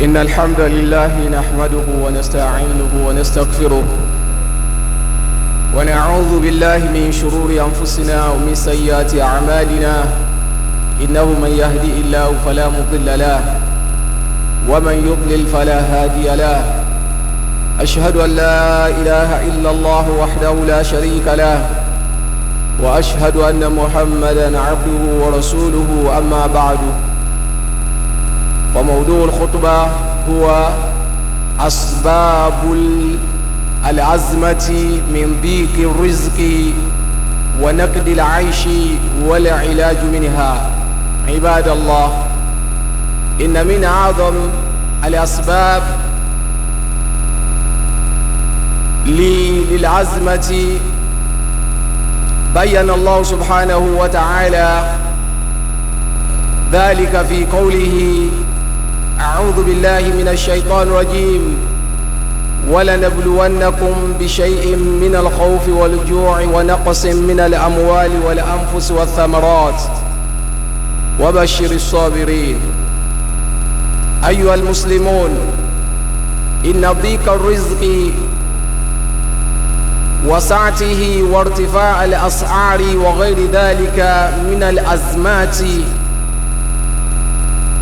إن الحمد لله نحمده ونستعينه ونستغفره ونعوذ بالله من شرور أنفسنا ومن سيئات أعمالنا، إنه من يهدي الله فلا مضل له ومن يضلل فلا هادي له. أشهد أن لا إله إلا الله وحده لا شريك له، وأشهد أن محمدا عبده ورسوله. أما بعد، فموضوع الخطبة هو أسباب العزمة من ضيق الرزق ونقد العيش والعلاج منها. عباد الله، إن من أعظم الأسباب للعزمة بين الله سبحانه وتعالى ذلك في قوله: أعوذ بالله من الشيطان الرجيم، ولنبلونكم بشيء من الخوف والجوع ونقص من الأموال والأنفس والثمرات وبشر الصابرين. أيها المسلمون، إن ضيق الرزق وسعته وارتفاع الأسعار وغير ذلك من الأزمات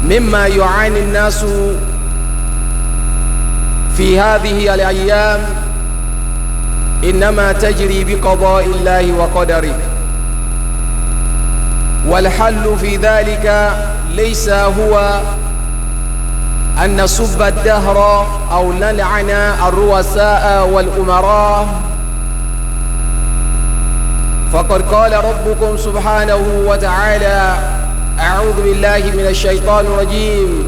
مما يعاني الناس في هذه الأيام إنما تجري بقضاء الله وقدره، والحل في ذلك ليس هو أن نسب الدهر أو نلعن الرؤساء والأمراء، فقد قال ربكم سبحانه وتعالى: أعوذ بالله من الشيطان الرجيم،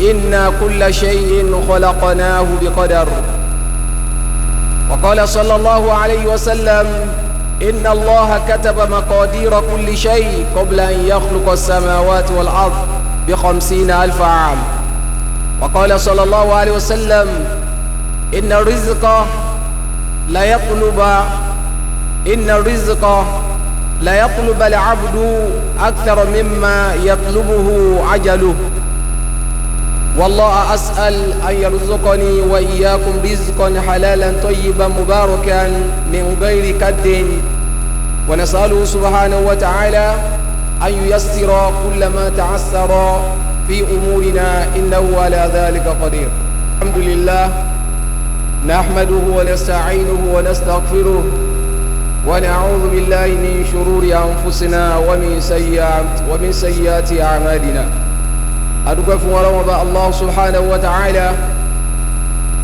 إنا كل شيء خلقناه بقدر. وقال صلى الله عليه وسلم: إن الله كتب مقادير كل شيء قبل أن يخلق السماوات والأرض ب50,000 عام. وقال صلى الله عليه وسلم: إن الرزق لا يطلب إن الرزق لا يطلب العبد أكثر مما يطلبه عجله. والله أسأل أن يرزقني وإياكم رزقا حلالا طيبا مباركا من غير كد، ونسأله سبحانه وتعالى أن ييسر كل ما تعسر في أمورنا، إنه على ذلك قدير. الحمد لله نحمده ونستعينه ونستغفره ونعوذ بالله من شرور أنفسنا ومن سيئات أعمالنا. Adúpẹ́ fún Ọlọ́run Ọba Allah subhanahu wa ta'ala.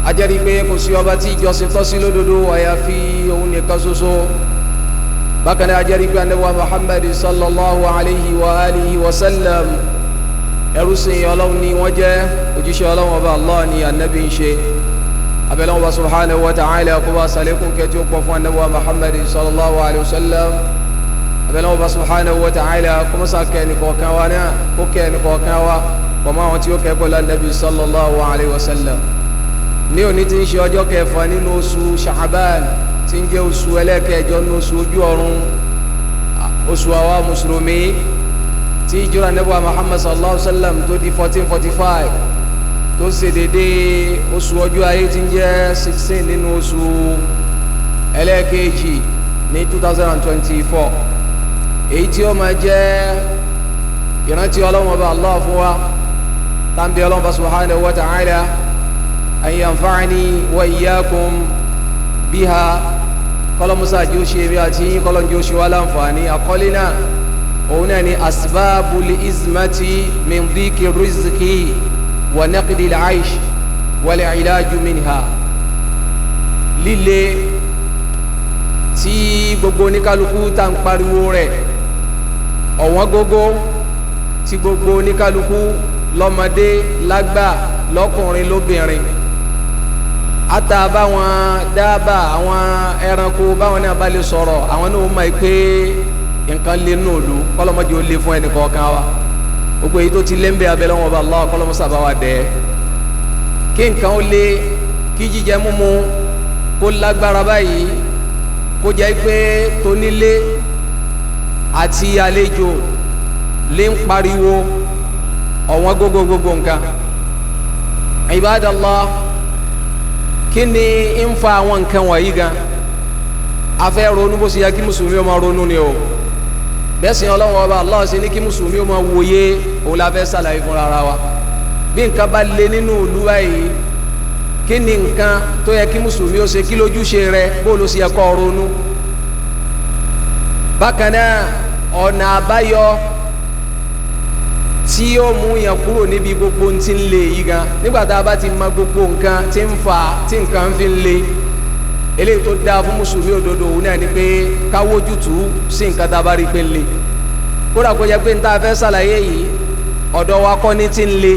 Ajẹ́rìí pé kò sí ọba tí ìjọsìn tọ́ sí lódodo àyàfi òun nìkan ṣoṣo. Bákan náà, ajẹ́rìí pé Ànábì wa Muhammad sallallahu alayhi wa alihi wa sallam, ẹrú sìn Ọlọ́run ni wọ́n jẹ́, òjíṣẹ́ Ọlọ́run Ọba Allah ni Ànábì ń ṣe. Abẹ́lẹ́ wọn subhanahu wa ta'ala kó bá sàlékún kẹtí ó pọ̀ fún Ànábì wa Muhammad sallallahu alayhi wa sallam. Abẹ́lẹ́ wọn subhanahu wa ta'ala kó mọ́sá kẹ́ni kọ̀ọ̀kan wa náà, kó kẹ́ni kọ̀ọ̀kan wa kọ̀mọ́ àwọn tí ó kẹ́kọ̀ọ́ lánàbí sallallahu alayhi wa sallam. Ní òní tí ń ṣe ọjọ́ kẹfà nínú oṣù Sha'ban, tí ń jẹ́ oṣù ẹlẹ́kẹjọ nínú oṣù ojú ọ̀run, oṣù àwa mùsùlùmí, tí ìjọra Ànábì wa Muhammad sallallahu alayhi wa sallam tó di 1445, tó ṣe dédé oṣù ọjọ́ ayé tí ń jẹ́ 16 nínú oṣù ẹlẹ́ẹ̀kejì ní 2024, èyí tí ó máa jẹ́ ìrántí Ọlọ́run Ọba Allah fún wa, tàbí Ọlọ́run Ọba subhanahu wa ta'ala an yanfa'ani wa iyyakum biha. Kọlọmusa jí ó ṣe bí àti kọlọ́njí ó ṣe wá láǹfààní. Àkọlé náà, òun náà ni asbabul izmati min dhiki rizqi wa naqdi al-aish wal ilaju minha. Líle tí gbogbo oníkálukú tá ń pariwo rẹ̀, ọ̀wọ́n gógó tí gbogbo oníkálukú, lọ́mọdé lágbà, lọ́kùnrin lóbìnrin, ata báwọn dábàá àwọn ẹranko báwọn náà bá lè sọ̀rọ̀, àwọn náà mọ̀ pé nǹkan lé nù òlu. Kọ́lọ́mọdé ó lé fún ẹnì kọ̀ọ̀kan wa. Gbogbo èyí tó ti lé ń bẹ, abẹ́lẹ́ wọn bá Allah, kọ́lọ́mọsá bá wa dẹ́ kí nǹkan ó lé, kí jíjẹ múmu kó lágbára báyìí, kó jẹ́ pé tónílé àti àlejò lè ń pariwo ọ̀wọ́n gógó gbogbo nǹkan. Ibadallah, kí ni ń fa àwọn nǹkan wọ̀nyí gan? A fẹ́ ronú bó ṣe yẹ kí mùsùlùmí ó máa ronú ni o. Bẹ́ẹ̀ sì Ọlọ́run ọba Allah ṣe ní kí mùsùlùmí ó máa wòye, òun la fẹ́ ṣàlàyé fúnra ara wa. Bí nǹkan bá le nínú ìlú báyìí, kí ni nǹkan tó yẹ kí mùsùlùmí ó ṣe, kí lójúṣe rẹ, bó ló ṣe yẹ kó ronú? Bákan náà, ọ̀nà àbáyọ tí ó mú yàn kúrò níbi gbogbo tí ń le yìí gan, nígbà tá a bá ti mọ gbogbo nǹkan tí ń fa tí nǹkan fi ń le, eléyìí tó dáa fún mùsùlùmí òdodo òun náà ni pé ká wójútùú sí nǹkan tá a bá rí pé ń le. Kódà kó jẹ́ pé n tá a fẹ́ ṣàlàyé yìí ọ̀dọ̀ wa kọ́ ní ti ń le,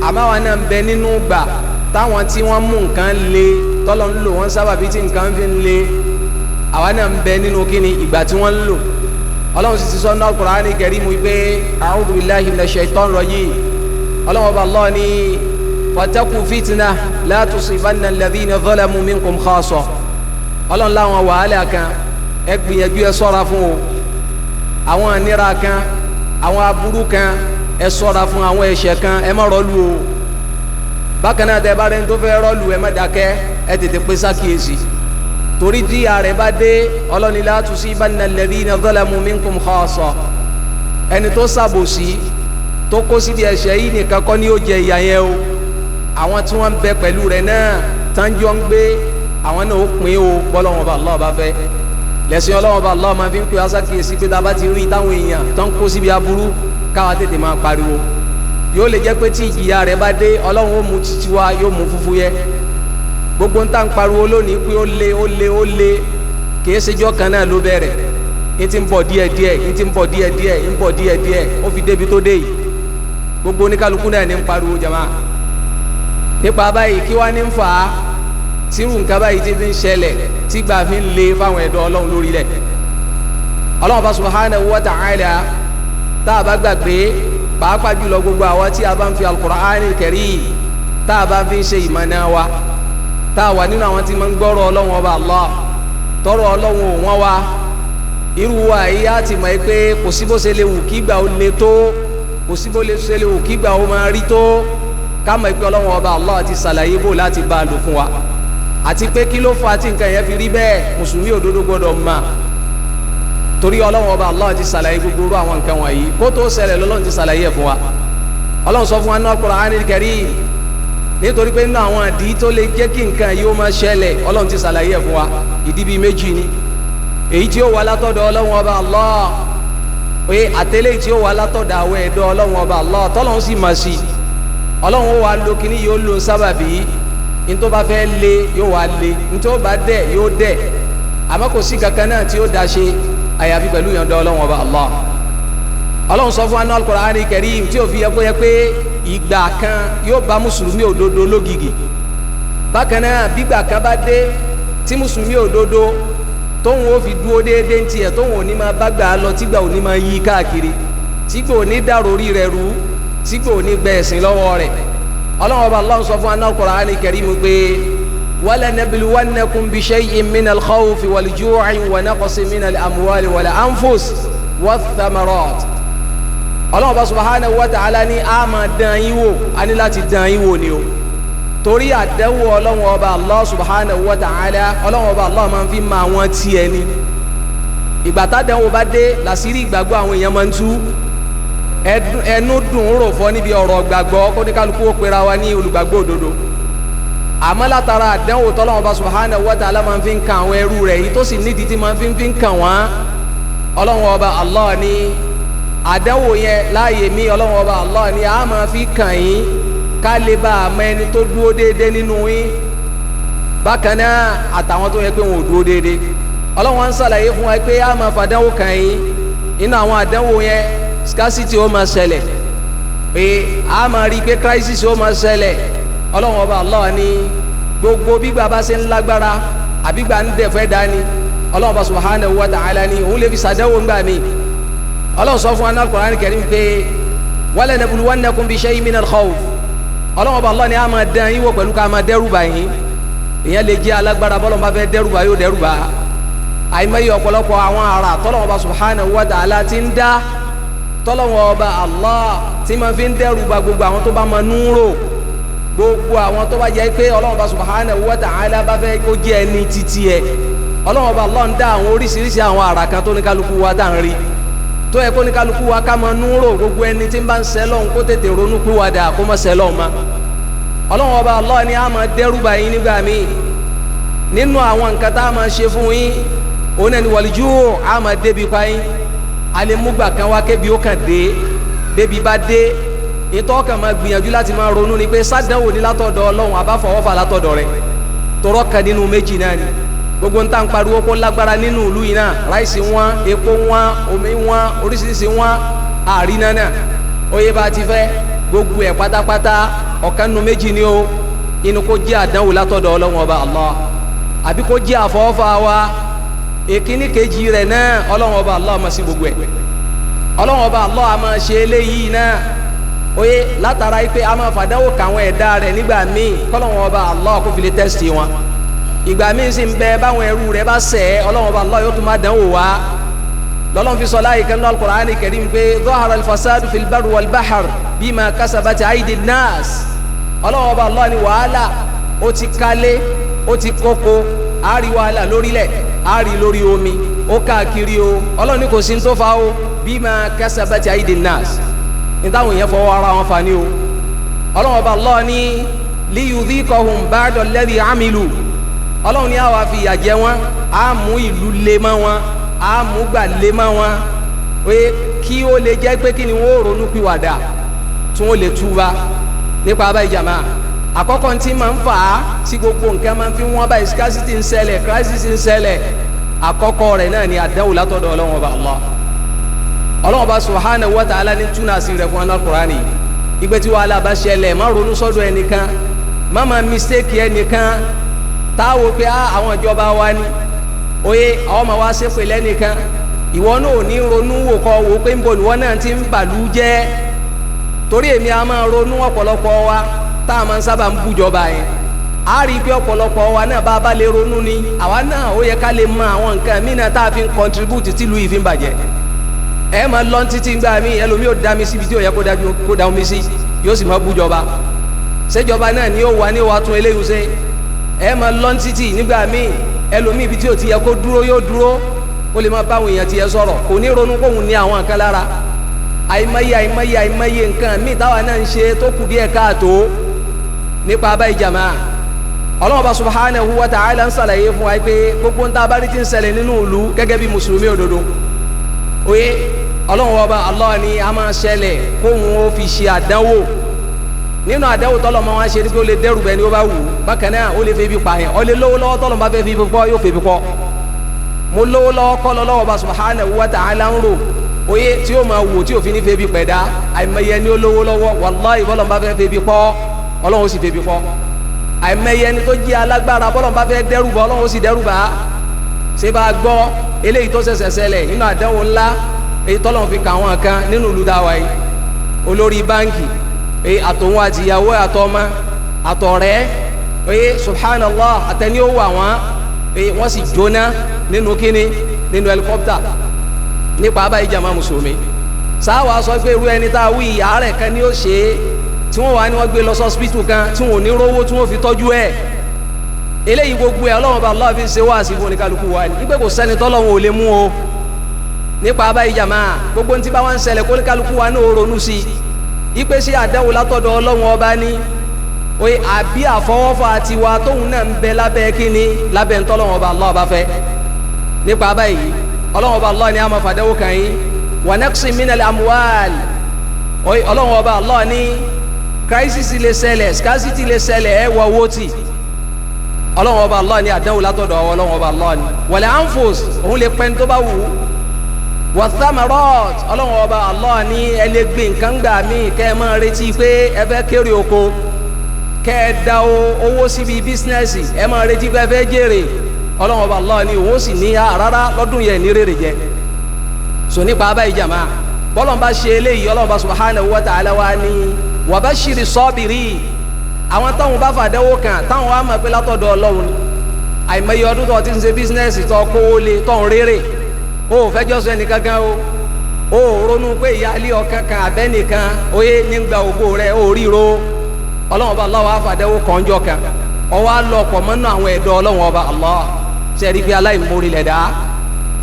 àmọ́ àwa náà ń bẹ nínú gbà táwọn tí wọ́n mú nǹkan le tọ́lọ́ ń lò wọ́n sábàbí tí nǹkan fi ń le, àwa náà ń bẹ nínú kíni ìgbà tí wọ́n ń lò. Ọlọ́run sì ti sọ náà Kùránì Kẹ́rímù pé a'udhu billahi minash shaitanir rajim. Ọlọ́run ọba Allah ní wattaqu fitna la tusibanna alladhina zalamu minkum khassa. Ọlọ́run láwọn wàhálà kan ẹ gbìyànjú ẹ sọ́ra fún o, àwọn ànira kan, àwọn aburú kan ẹ sọ́ra fún, àwọn ẹ̀ṣẹ̀ kan ẹ má rọ́lù o. Bákan náà tẹ bá rẹni tó fẹ́ rọ́lù ẹ má dákẹ́, ẹ tètè pé sákìyèsí, torí tí ààrẹ bá dé ọlọ́ni la tusibanna alladhina zalamu minkum khassa. Ẹni tó ṣàbòsí tó kó síbi ẹ̀ṣẹ̀ yìí nìkan kọ́ ni ó jẹ ìyà yẹn o, àwọn tí wọ́n ń bẹ pẹ̀lú rẹ̀ náà tánjọ́ ń gbé àwọn náà ó pín o. Bọ́lọ́wọ́n bá Allah bá fẹ́ lẹ́sìn ọlọ́wọ́n bá Allah máa fi ń pè wá sákìyèsí pé tá a bá ti rí táwọn èèyàn tó ń kó síbi aburú káwa tètè máa pariwo. Yóò lè jẹ́ pé tí ìjìyà rẹ̀ bá dé ọlọ́run ó mú títí wa yóò mú fúfú yẹ. Gbogbo ń tà ń pariwo lónìí pé ó le ó le ó le, kìí ṣèjọ́ kan náà ló bẹ̀rẹ̀, ń ti ń bọ̀ díẹ̀ díẹ̀, ń ti ń bọ̀ díẹ̀ díẹ̀, ń bọ̀ díẹ̀ díẹ̀, ó fi débi tó dé yìí. Gbogbo oníkálukú náà ní ń pariwo jama. Nípa báyìí kí wá ní ń fà á tírú nǹkan báyìí ti fi ń ṣẹlẹ̀ tí gbà fi ń le fáwọn ẹ̀dọ́ ọlọ́run lórí rẹ̀. Ọlọ́run bá subhanahu wa ta'ala, tá a bá gbàgbé pàápàá jùlọ gbogbo àwa tí a bá ń fi al-Qur'anil Karim tá a bá fi ń ṣe ìmọ̀nà wa, tá a wà nínú àwọn tí máa ń gbọ́rọ̀ ọlọ́run ọba Allah, tọrọ ọlọ́run ò wọ́n wa, irú wa yìí á ti mọ̀ pé kò sí bó ṣe lè wù kí gbà ó le tó, kò sí bó ṣe lè wù kí gbà ó máa rí tó, ká mọ̀ pé ọlọ́run ọba Allah ti ṣàlàyé bò láti bá a lò fún wa, àti pé kí ló fà tí nǹkan yẹn fi rí bẹ́ẹ̀. Mùsùlùmí òdodo gbọ́dọ̀ mọ̀, torí ọlọ́run ọba Allah ti ṣàlàyé gbogbo irú àwọn nǹkan wọ̀nyí kó tó ṣẹlẹ̀ lọ́lọ́run ti ṣàlàyé ẹ̀ fún wa. Ọlọ́run sọ fún wa ní Al-Qur'anil Karim, nítorí pé nínú àwọn àdí tó lè jẹ́ kí nǹkan yìí ó máa ṣẹlẹ̀ ọlọ́run ti ṣàlàyé ẹ̀ fún wa. Ìdí bíi méjì ni, èyí tí ó wà látọ̀dọ̀ ọlọ́run ọba Allah, pé àtẹlẹ́ tí ó wà látọ̀dọ̀ àwọn ẹ̀dọ́ ọlọ́run ọba Allah tọ́lọ́run sì mà sí. Ọlọ́run ó wà lo kíní yóò lo sábàbí, ntọ́ bá fẹ́ le yóò wà le, ntọ́ bá dẹ̀ yóò dẹ̀, àmọ́ kò sí kankan náà tí ó da ṣe àyàfi pẹ̀lú ìyọ̀ǹda ọlọ́run ọba Allah. Ọlọ́run sọ fún wa ní Al-Qur'ani Karim tí ó fi yẹ kó yẹ pé ìgbà kan yóò bá mùsùlùmí òdodo lógìgì. Bákan náà bígbà kan bá dé tí mùsùlùmí òdodo tóun ó fi dúró déédéé tiẹ̀, tóun ò ní máa bá gbà lọ, tígbà ò ní máa yí káàkiri, tígbà ò ní dàrú orí rẹ̀ rú, tígbà ò ní gbẹ ẹ̀sìn lọ́wọ́ rẹ̀. Ọlọ́run ọba Allah sọ fún wa ní Al-Qur'ani Karim pé walanabluwannakum bishay'in minal khawfi wal ju'i wa naqsin minal amwali wal anfus wath-thamarat. Ọlọ́run ọba subhanahu wa ta'ala ní a máa dán yín wò, a ní láti dán yín wò ni o, torí àdánwò ọlọ́run ọba Allah subhanahu wa ta'ala, ọlọ́run ọba Allah máa ń fi máa wọ́n tiẹ̀ ni. Ìgbà tádánwò bá dé làṣírí ìgbàgbọ́ àwọn èèyàn máa ń tú. Ẹnu dùn rò fọ́ níbi ọ̀rọ̀ gbàgbọ́ kó ní kálukú ó pera wa ní olùgbàgbọ́ òdodo, àmọ́ látara àdánwò tọ́lọ́run ọba subhanahu wa ta'ala máa ń fi ń kan àwọn ẹrú rẹ̀ yìí tó sì nídìí tí máa ń fi ń kàn wọ́n. Ọlọ́run ọba Allah ní àdánwò yẹn láàyè mí, ọlọ́run ọba Allah ní a máa fi kàn yín ká lè bá a mọ ẹni tó dúró déédéé nínú yín, bákan náà àtàwọn tó yẹ pé wọn ò dúró déédéé. Ọlọ́run wa ń ṣàlàyé fún wa pé a máa fàdánwò kàn yín, inú àwọn àdánwò yẹn scarcity ó máa ṣẹlẹ̀, pé a máa rí i pé crisis ó máa ṣẹlẹ̀. Ọlọ́run ọba Allah ní gbogbo bígbà bá ṣe ń lágbára àbígbà ń dẹ̀fẹ́ dání, ọlọ́run ọba subhanahu wa ta'ala ní òun lè fi ṣàdánwò ńgbà mí. Ọlọ́run sọ fún wa ní Al-Qur'an Karim pé walanabluwannakum bishay'in minal khawf. Ọlọ́run ọba Allah ní a máa dán yín wò pẹ̀lú ká máa dẹ́rù bà yín. Èèyàn lè jẹ́ alágbára, bọ́lọ́run bá fẹ́ dẹ́rù bà yóò dẹ́rù bà. Àìmọye ọ̀pọ̀lọpọ̀ àwọn àrà tọ́lọ́run ọba subhanahu wa ta'ala ti ń dá, tọ́lọ́run ọba Allah tí máa fi ń dẹ́rù bà gbogbo àwọn tó bá máa núrò. Gbogbo àwọn tó bá jẹ́ pé Ọlọ́run bá subhanahu wa ta'ala bá fẹ́ kó jẹ́ ẹni títí ẹ, Ọlọ́run bá Allah ń dá àwọn oríṣiríṣi àwọn àrà kan tó ní kálukú wa tá à ń rí, tó yẹ kó ní kálukú wa ká máa núrò. Gbogbo ẹni tí ń bá ń sẹ́ lọ́hùn kó tètè ronú pìwàdà kó má sẹ́ lọ́hùn ma. Ọlọ́run ọba Allah ni a máa dẹ́rùbà yín nígbà míì. Nínú àwọn nǹkan tá a máa ṣe fún yín òun náà ni wàlíjú, a máa débi pa yín. Alemugba kan wá kébi ó kàn dé, débi bá dé ìtọ́ kan máa gbìyànjú láti máa ronú ni pé sádánwò ní látọ̀dọ̀ Ọlọ́run àbáfọwọ́fà látọ̀dọ̀ rẹ̀, tọrọ kan nínú méjì náà ni. Gbogbo ń tà ń pariwo kó lágbára nínú ìlú yìí náà, ráìsì wọn, epo wọn, omi wọn, oríṣiríṣi wọn, àríná náà oyè bá ti fẹ́ gbogbo ẹ̀ pátápátá ọ̀kan nínú méjì ni o. Inú kó jẹ́ àdánwò látọ̀dọ̀ Ọlọ́run ọba Allah, àbí kó jẹ́ àfọwọ́fà wa. Èkíní kejì rẹ̀ náà Ọlọ́run ọba Allah máa sí gbogbo ẹ̀. Ọlọ́run ọba Allah a máa ṣe eléyìí náà oye látara yìí pé a máa fàdánwò kàwọn ẹ̀dá rẹ̀ nígbà míì, kọ́lọ́run ọba Allah kó fi lè tẹ́sítì wọn. Ìgbà míì sì ń bẹ báwọn ẹrú rẹ̀ bá ṣẹ̀, Ọlọ́run ọba Allah yóò tún máa dánwò wá. Lọ́lọ́run fi sọ láyé kan náà Al-Qur'ani Karim pé dhahara al-fasadu fil barri wal bahr bima kasabat aydi nas. Ọlọ́run ọba Allah ni wàhálà ó ti kálé, ó ti kókó, a rí wàhálà lórílẹ̀, a rí lórí omi, ó káàkiri o. Ọlọ́run ní kò sí tó fa o, bima kasabat aydi nas, ní táwọn èèyàn fọwọ́ ara wọn fa ni o. Ọlọ́run ọba Allah ní liyudhiqahum ba'da alladhi amilu. Ọlọ́run ní àwa fi ìyà jẹ wọn, á mú ìlú lé mọ́ wọn, á mú gbà lé mọ́ wọn, pé kí ó lè jẹ́ pé kí ni wọ́n ó ronú pìwàdà tí wọ́n lè túba. Nípa abáyé jàmá, àkọ́kọ́ tí máa ń fà á tí gbogbo nǹkan máa ń fi wọ́n báyìí, scarcity ń ṣẹlẹ̀, crisis ń ṣẹlẹ̀, àkọ́kọ́ rẹ̀ náà ni àdánwò látọ̀dọ̀ Ọlọ́run ọba Allah. Ọlọ́run ọba subhanahu wa ta'ala ní túnà sí rẹ̀ fún Al-Qur'ani. Ìgbẹ́ tí wàhálà bá ṣẹlẹ̀, má ronú sọ́dọ̀ ẹnìkan, má má mistake ẹnìkan, táwo pé àwọn ìjọba wa ni oye àwọn ọmọ wa ṣépè lẹ́nìkan. Ìwọ náà ò ní ronú wò kọ́ wò pé ń bọ̀ níwọ náà ti ń bàlú jẹ́. Torí èmi a máa ronú ọ̀pọ̀lọpọ̀ wa tá a máa ń sábà ń bújọba yẹn, a rí i pé ọ̀pọ̀lọpọ̀ wa náà bá a bá lè ronú ni àwa náà ó yẹ ká lè mọ àwọn nǹkan mí náà tá a fi ń contribute tìlú yìí fi ń bàjẹ́. Ẹ máa lọ títí gbà mí, ẹlòmíì ò dá mi síbi tí ò yẹ kó dá omi sí, yóò sì máa bújọba. Ṣèjọba náà ni ó wà ní wàá tún eléyìí ṣe. Ẹ máa lọ títí nígbà míì, ẹlòmíì ibi tí ò ti yẹ kó dúró yóò dúró, ó lè máa báwọn èèyàn ti yẹ sọ̀rọ̀, kò ní ronú kóhun ní àwọn nǹkan lára. Àìmọye àìmọye àìmọye nǹkan míì táwa náà ń ṣe tó kù díẹ̀ káàtó. Nípa abáyé jàmá, Ọlọ́run bá subhanahu wa ta'ala ń ṣàlàyé fún wa pé gbogbo ń tá a bá rí ti ń ṣẹlẹ̀ nínú ìlú gẹ́gẹ́ bí mùsùlùmí òdodo, oye Ọlọ́run ọba Allah ni a máa ṣẹlẹ̀ kóhun ó fi ṣe àdánwò. Nínú àdánwò tọ́lọ̀ máa wá ṣe ni pé ó lè dẹ́rù bẹ́ẹ̀ ni ó bá wù ú. Bákan náà ó lè fi ibi pààyàn, ó lè lówó lọ́wọ́ tọ́lọ̀ bá fẹ́ fi ibi pọ́ yóò fi ibi pọ́. Mo lówó lọ́wọ́ kọ́ lọ́wọ́ bá subhanahu wa ta'ala ń rò oye tí ó máa wò tí òfin ní fi ibi pẹ̀dá. Àìmọye ni ó lówó lọ́wọ́, wàláhì bọ́lọ̀ bá fẹ́ fi ibi pọ́ Ọlọ́run ó sì fi ibi pọ́. Àìmọye ni tó jẹ́ alágbára bọ́lọ̀ bá fẹ́ dẹ́rù bá Ọlọ́run ó sì dẹ́rù bá. Ṣé bá a gbọ́ eléyìí tó ṣẹ̀ṣẹ̀ ṣẹlẹ̀ nínú àdánwò ńlá èyí tọ́lọ́run fi kà wọ́n kan nínú ìlú dáwà yìí, olórí báńkì àtòun àtìyàwó àtọmọ àtọ̀rẹ́ oye subhanallah àtẹni ó wà wọ́n wọ́n sì jóná nínú kíni, nínú helicopter. Nípa abáyé jàmá mùsùlùmí, sáwà sọ pé irú ẹni tá a wí àárẹ̀ kan ni ó ṣe é tí wọ́n wà ní wọ́n gbé lọ sọ́sìpítù kan tí wọ́n ò ní rówó tí wọ́n fi tọ́jú ẹ̀. Eléyìí gbogbo ẹ̀ Ọlọ́run bá Allah fi ń ṣe wáàsí fún oníkálukú wa ni wípé kò sẹ́ni tọ́lọ́run ò lè mú o. Nípa abáyé jàmá, gbogbo ní tí bá wá ń ṣẹlẹ̀ kóníkálukú wa ní ó ronú sí i ipe ṣe àdánwò látọ̀dọ̀ Ọlọ́run ọba ní oye àbí àfọwọ́fà tiwa tóun náà ń bẹ lábẹ́ kíni, lábẹ́ ntọ́lọ́run ọba Allah ọba fẹ́. Nípa báyìí Ọlọ́run ọba Allah ni a máa fàdánwò kàn yín. Wa naqsin minal amwal, oye Ọlọ́run ọba Allah ní crisis lè ṣẹlẹ̀, scarcity lè ṣẹlẹ̀, ẹ wọ owó tì. Ọlọ́run ọba Allah ní àdánwò látọ̀dọ̀ Ọlọ́run ọba Allah ní. Wal anfus, òun lè pẹ́ni tó bá wù ú. Wàthamarot, Ọlọ́run ọba Allah ní ẹ lè gbin nǹkan gbà mí kẹ́ ẹ máa retí pé ẹ fẹ́ kéré oko, kẹ́ ẹ da owó síbi bísínẹ́sì, ẹ máa retí pé ẹ fẹ́ jèrè. Ọlọ́run ọba Allah ní òun sì ní rárá lọ́dún yẹn ní rèrè jẹ. So nípa abáyé jàmá, bọ́lọ́n bá ṣe eléyìí, Ọlọ́run bá subhanahu wa ta'ala wa ní wa bashiri sabiri, àwọn táwọn bá fàdánwò kàn táwọn wá mọ̀ pé látọ̀dọ̀ Ọlọ́run. Àìmọye ọdún tó ti ń ṣe bísínẹ́sì tó kówó lé tó ń rérè, o fẹjọ́ sọ ẹnìkan gan o, o ronú pé ìyáálé ọkàn kan abẹ́nìkan oyé nígbà ògo rẹ o ríro. Ọlọ́run ọba Allah wàá fàdánwò kànjọ kan ọwọ́ àlọ́pọ̀ mọ́nú àwọn ẹ̀dọ́ Ọlọ́run ọba Allah sẹ́ẹ̀rí pé aláìmoore lẹ̀dá.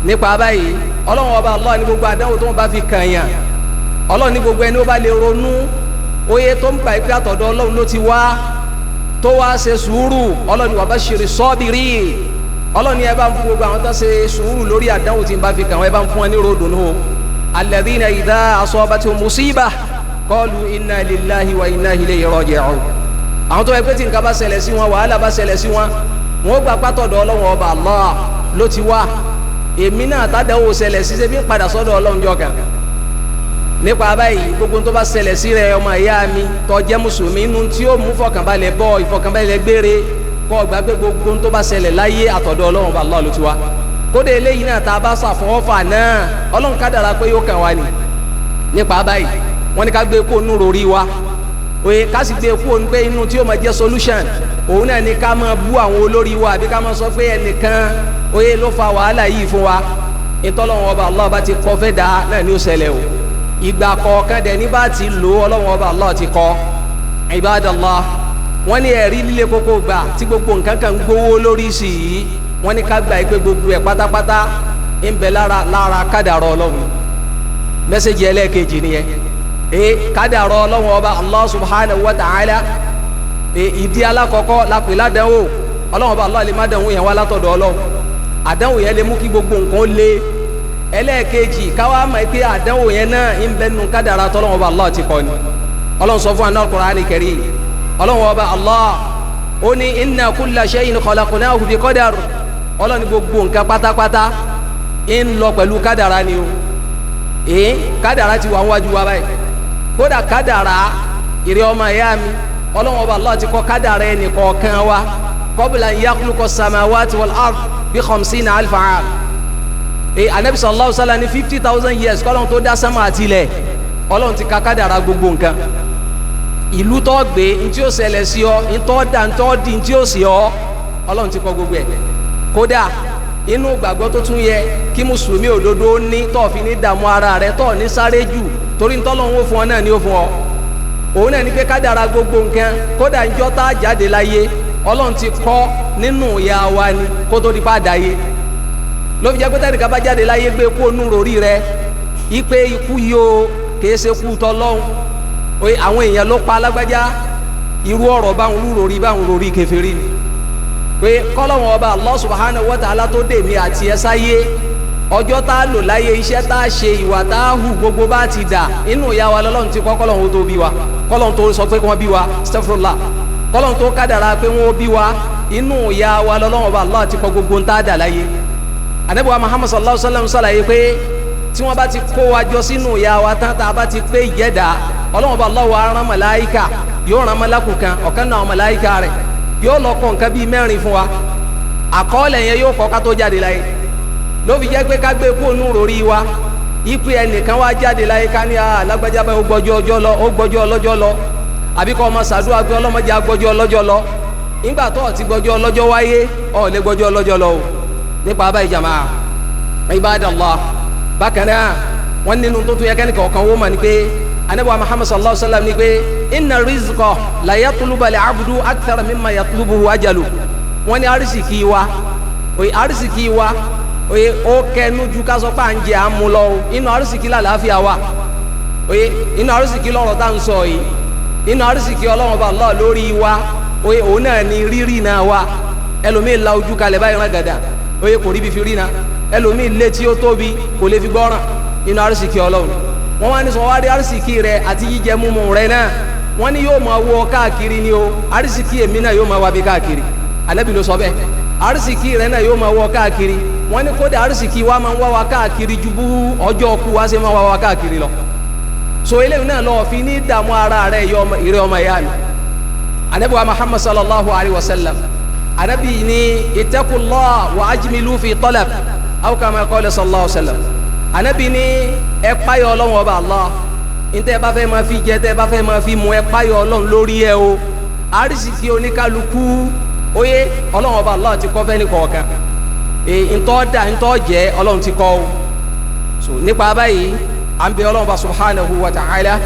Nípa báyìí Ọlọ́run ọba Allah ní gbogbo àdánwò tó ń bá fi kàn yàn, Ọlọ́run ní gbogbo ẹni ó bá lè ronú oye tó ń gbà pé àtọ̀dọ̀ Ọlọ́run ló ti wá tó wá ṣe sùúrù, Ọlọ́run ní wabashiri sabiri, Ọlọ́run ní ẹ bá ń fún gbogbo àwọn tó ṣe sùúrù lórí àdánwò tí ń bá fi kàn wọ́n, ẹ bá ń fún wọn ní ròdùnú o. Alladhina idha asabatuhum musibah qalu inna lillahi wa inna ilayhi raji'un. Àwọn tó yẹ pé tí nǹkan bá ṣẹlẹ̀ sí wọn, wàhálà bá ṣẹlẹ̀ sí wọn, wọn ó gbà pátọ̀dọ̀ Ọlọ́run ọba Allah ló ti wá. Èmi náà tádàwọ̀ ṣẹlẹ̀ sí ṣe bí ń padà sọ́dọ̀ Ọlọ́run jọ kan. Nípa báyìí gbogbo tó bá ṣẹlẹ̀ sí rẹ ọmọ ìyá mi tó jẹ́ mùsùlùmí, inú tí ó mú fọkànbalẹ̀ bọ́ ìfọkànbalẹ̀ gbére kọ́ gbà pé gbogbo tó bá ṣẹlẹ̀ láyé àtọ̀dọ̀ Ọlọ́run ọba Allah ló ti wá. Kódé eléyìí náà tá a bá ṣàfọwọ́fà náà, Ọlọ́run kádàrá pé yóò kàn wá ni. Nípa báyìí wọ́n ní ká gbé kó nú rorí wa, oye ká sì gbé kó pé inú tí ó máa jẹ́ solution òun náà ni ká máa bú àwọn olórí wa àbí ká máa sọ pé ẹnìkan oye ló fa wàhálà yìí fún wa. Ìtọ́lọ́wọ́n ọba Allah bá ti kọ́ fẹ́ dá náà ní ó ṣẹlẹ̀ o. Ìgbà kọ̀ọ̀kan dẹ̀ ní bá ti lò Ọlọ́wọ́n ọba Allah ti kọ́. Ibadallah, wọ́n ní ẹ̀rí líle kókó gbà tí gbogbo nǹkan kan gbówó lórí sí i, wọ́n ní ká gbà pé gbogbo ẹ̀ pátápátá ń bẹ lára kádàrá Ọlọ́run. Mẹ́sẹ̀gì ẹlẹ́ẹ̀kejì nìyẹn. Kádàrá Ọlọ́run ọba Allah subhanahu wa ta'ala. Ìdí alákọ̀ọ́kọ́ la pè ládánwò. Ọlọ́run ọba Allah lè má dánwò yẹn wá látọ̀dọ̀ Ọlọ́run, àdánwò yẹn lè mú kí gbogbo nǹkan lé. Ẹlẹ́ẹ̀kejì káwá mọ̀ pé àdánwò yẹn náà ń bẹ nínú kádàrá tọ́lọ́run ọba Allah ti kọ́ ni. Ọlọ́run sọ fún anáà Qur'ani Karim, Ọlọ́run ọba Allah ó ní inna kulla shay'in khalaqnahu bi qadar. Ọlọ́run ní gbogbo nǹkan pátápátá ń lọ pẹ̀lú kádàrá ni o. Kádàrá ti wà níwájú wa báyìí. Kódà kádàrá ìrẹ́ ọmọ ìyá mi, Ọlọ́run ọba Allah ti kọ kádàrá ẹnì kọ̀ọ̀kan wa qabla an yakhluqa samawati wal ard bi khamsina alfa am. Anabi sallallahu alaihi wasallam ní 50,000 years kọ́lọ́run tó dá sánmà àti ilẹ̀, Ọlọ́run ti ka kádàrá gbogbo nǹkan. Ìlú tó gbé, ntí ó ṣẹlẹ̀ sí ọ, ntọ́ da ntọ́ di ntí ó sì ọ, Ọlọ́run ti kọ gbogbo ẹ̀. Kódà inú gbàgbọ́ tó tún yẹ kí mùsùlùmí òdodo ní tó fi ní dààmú ara rẹ, tó ní sáré jù, torí ntọ́lọ́run ó fún ọ náà ní ó fún ọ. Òun náà ní pé kádàrá gbogbo nǹkan, kódà njọ́ tá a jáde láyé, Ọlọ́run ti kọ́ nínú ìyá wa ni kó tó di pa àdáyé. Ló fi jẹ́ pé tẹ́nìkan bá jáde láyé gbé kó nú rorí rẹ ipe ikú yìí o kìí ṣe kú tọ́lọ́hún, àwọn èèyàn ló pa alágbájá, irú ọ̀rọ̀ báwọn lúrorí báwọn rorí kèfèrí ni. Pé kọ́lọ́wọ́n ọba Allah subhanahu wa ta'ala tó dè mí àti ẹ sáyé, ọjọ́ tá a lò láyé, iṣẹ́ tá a ṣe, ìwà tá a hù, gbogbo bá ti dà inú ìyá wa lọ́lọ́run ti kọ́ kọ́lọ́hún tó bí wa, kọ́lọ́hún tó sọ pé kí wọ́n bí wa, astaghfirullah, kọ́lọ́hún tó kádàrá pé wọ́n bí wa, inú ìyá wa lọ́lọ́run ọba Allah ti kọ́ gbogbo ń tá a dà láyé. Ànábì wa Muhammad sallallahu alaihi wasallam ṣàlàyé pé tí wọ́n bá ti kó wa jọ sínú ìyá wa tán, tá a bá ti pé ìjẹ́dá, Ọlọ́run ọba Allah wa rán màláíkà, yóò rán màlákù kan, ọ̀kan náà màláíkà rẹ̀ yóò lọ kọ nǹkan bíi mẹ́rin fún wa. Àkọọ́lẹ̀ yẹn yóò kọ ká tó jáde láyé. Ló fi jẹ́ pé ká gbé kó nú rorí wa ipe ẹnìkan wá jáde láyé ká ní alágbájá báyìí ó gbọ́jọ́ ọjọ́ lọ, ó gbọ́jọ́ ọlọ́jọ́ lọ, àbí kọ́ ọmọ sàdúrà pé ọlọ́mọdé agbọ́jọ́ ọlọ́jọ́ lọ. Nígbà tó ti gbọ́jọ́ ọlọ́jọ́ wáyé, ọ̀ lè gbọ́jọ́ ọlọ́jọ́ lọ o. Nípa báyìí jàmáà ibadallah, bákan náà wọ́n nínú tó tún yẹ kẹ́ni kọ̀ọ̀kan wọ́n mọ̀ ní pé Ànábì wa Muhammad sallallahu alaihi wa sallam ní pé inna rizqa la yatlubu al-abdu akthar mimma yatlubuhu ajalu. Wọ́n ní arísìkí wa, oye arísìkí wa, oye ó kẹnu ju ká sọ pé à ń jẹ à ń mu lọ o. Inú arísìkí làlàáfíà wa, oye inú arísìkí lọ́rọ̀ tá à ń sọ yìí, inú arísìkí Ọlọ́run bá Allah lórí wa, oye òun náà ní rírì náà wa. Ẹlòmíì la ojú kalẹ̀ báyìí rán gàdà, oye kò rí bí fi rí na. Ẹlòmíì létí ó tóbi kò lè fi gbọ́ràn. Inú arísìkí Ọlọ́run wọ́n wá ní sọ wá rí arísìkí rẹ àti jíjẹ múmu rẹ náà, wọ́n ní yóò máa wọ káàkiri ni o. Arísìkí èmi náà yóò máa wá bí káàkiri. Ànábì ló sọ bẹ́ẹ̀. Arísìkí rẹ náà yóò máa wọ káàkiri. Wọ́n ní kódà arísìkí wa máa ń wá wa káàkiri ju bú ọjọ́ kú wa ṣe máa wá wa káàkiri lọ. So eléyìí náà lọ́ọ́ fi ní dààmú ara rẹ ìrẹ́ ọmọ ìyá mi. Ànábì wa Muhammad sallallahu alayhi wa sallam, Ànábì ní ittaqullah wa ajmilu fi talab aw kama qala sallallahu alayhi wa sallam. Ànábì ní ẹ páyọ Ọlọ́run ọba Allah, ntẹ́ ẹ bá fẹ́ máa fi jẹ, tẹ́ ẹ bá fẹ́ máa fi mu, ẹ páyọ Ọlọ́run lórí ẹ o. Arísìkí oníkálukú oyé Ọlọ́run ọba Allah ti kọ́ fẹ́ ní kọ̀ọ̀kan. Ntọ́ da ntọ́ jẹ Ọlọ́run ti kọ́ o. So nípa báyìí à ń bẹ Ọlọ́run ọba subhanahu wa ta'ala,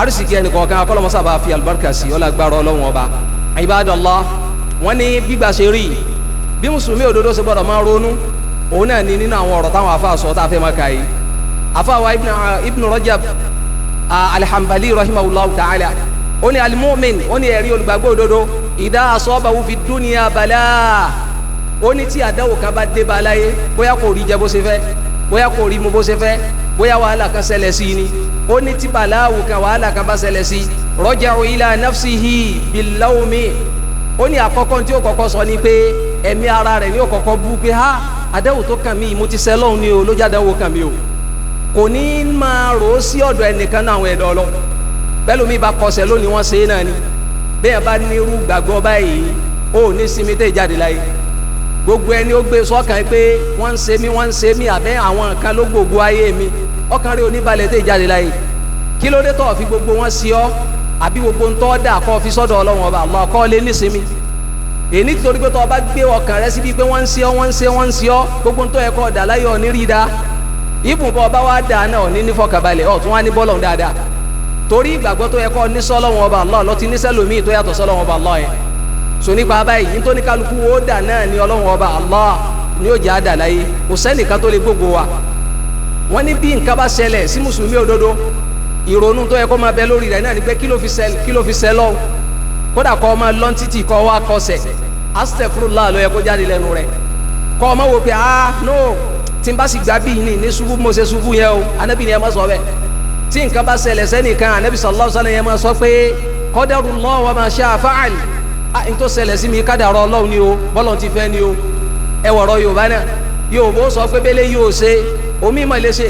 Arísìkí ẹnì kọ̀ọ̀kan kọ́lọ́mọ́sá bá fi àlùbáríkà sí ọlágbára Ọlọ́run ọba. Ibadallah, wọ́n ní gbígbà ṣe rí bí mùsùlùmí òdodo ṣe gbọ́dọ̀ máa ronú, òun náà ní nínú àwọn ọ̀rọ̀ táwọn afa sọ tá a fẹ́ máa kà yìí. Afa wa Ibn Rajab al-Hanbali rahimahullahu ta'ala, ó ní al-mu'min, ó ní ẹ̀rí olùgbàgbọ́ òdodo, idha asabahu fi dunya bala, ó ní tí àdánwò kan bá dé bá láyé, bóyá kò rí jẹ bó ṣe fẹ́, bóyá kò rí mu bó ṣe fẹ́, bóyá wàhálà kan ṣẹlẹ̀ sí i ni, ó ní tí bàláwù kan wàhálà kan bá ṣẹlẹ̀ sí i, raja'u ila nafsihi bil-lawmi, ó ní àkọ́kọ́ tí ó kọ́kọ́ sọ ni pé ẹ̀mí ara rẹ̀ ni ó kọ́kọ́ bú pé ha, àdánwò tó kàn mí mo ti ṣẹ̀ Ọlọ́hun ni o, ló jẹ́ àdánwò kàn mí o. Kò ní máa rò ó sí ọ̀dọ̀ ẹnìkan náà àwọn ẹ̀dọ́ lọ. Bẹ́ẹ̀ lómi bá kọsẹ̀ lónìí wọ́n ṣe é náà ni. Bẹ́ẹ̀ bá ní irú gbàgbọ́ báyìí, ó ní sinmi tẹ́ ìjáde láyé. Gbogbo ẹni ó gbé sọ́kàn pé wọ́n ń ṣe mí, wọ́n ń ṣe mí, àbẹ́ àwọn kan ló gbogbo ayé mi, ọkàn rẹ̀ ò ní balẹ̀ tẹ́ ìjáde láyé. Kí ló dé tó fi gbogbo wọn sí ọ, àbí gbogbo ń tọ́ dà kọ́ fi sọ́dọ̀ Ọlọ́run ọba Allah kọ́ lé nísinmi? Èyí nítorí pé tó o bá gbé ọkàn rẹ síbi pé wọ́n ń ṣe ọ́, wọ́n ń ṣe, wọ́n ń ṣe ọ́, gbogbo ń tọ́ ẹ kọ́ dà láyé ọ̀ ní rí da. Ibùn bọ́ ọba wa dà náà ní nífọ̀kànbalẹ̀, ọ̀ tún wá ní bọ́lọ̀ dáadáa. Torí ìgbàgbọ́ tó yẹ kọ́ ní sọ́lọ́wọ́n ọba Allah lọ ti ní sẹ́lòmíì tó yàtọ̀ sọ́lọ́wọ́n ọba Allah yẹn. So nípa báyìí, nítorí kálukú ó dà náà ní Ọlọ́run ọba Allah ní ó jẹ́ àdà láyé, kò sẹ́nìkan tó lè gbogbo wa. Wọ́n ní bí nǹkan bá ṣẹlẹ̀ sí mùsùlùmí òdodo, ìrònú tó yẹ kó máa bẹ lórí rẹ̀ náà ni pé kí ló fi ṣẹ lọ́wọ́? Kódà kọ́ máa lọ́n títì kọ́ wá kọsẹ̀, astaghfirullah ló yẹ kó jáde lẹ́nu rẹ̀. Kọ́ máa wò pé ah no, tí n bá sì gbà bíi ní ṣubú mo ṣe ṣubú yẹn o, Ànábì ni ẹ má sọ bẹ́ẹ̀. Tí nǹkan bá ṣẹlẹ̀ sẹ́nìkan, Ànábì sallallahu alaihi wasallam yẹn máa sọ pé qadarullah wa ma sha'a fa'al, ah n tó ṣẹlẹ̀ sí mi kádàrá Ọlọ́run ni o, bọ́lọ̀ ti fẹ́ ni o. Ẹ wọ̀rọ̀ Yorùbá náà, Yorùbá ó sọ pé bẹ́lẹ̀ yóò ṣe, omi ìmọ̀ lè ṣe.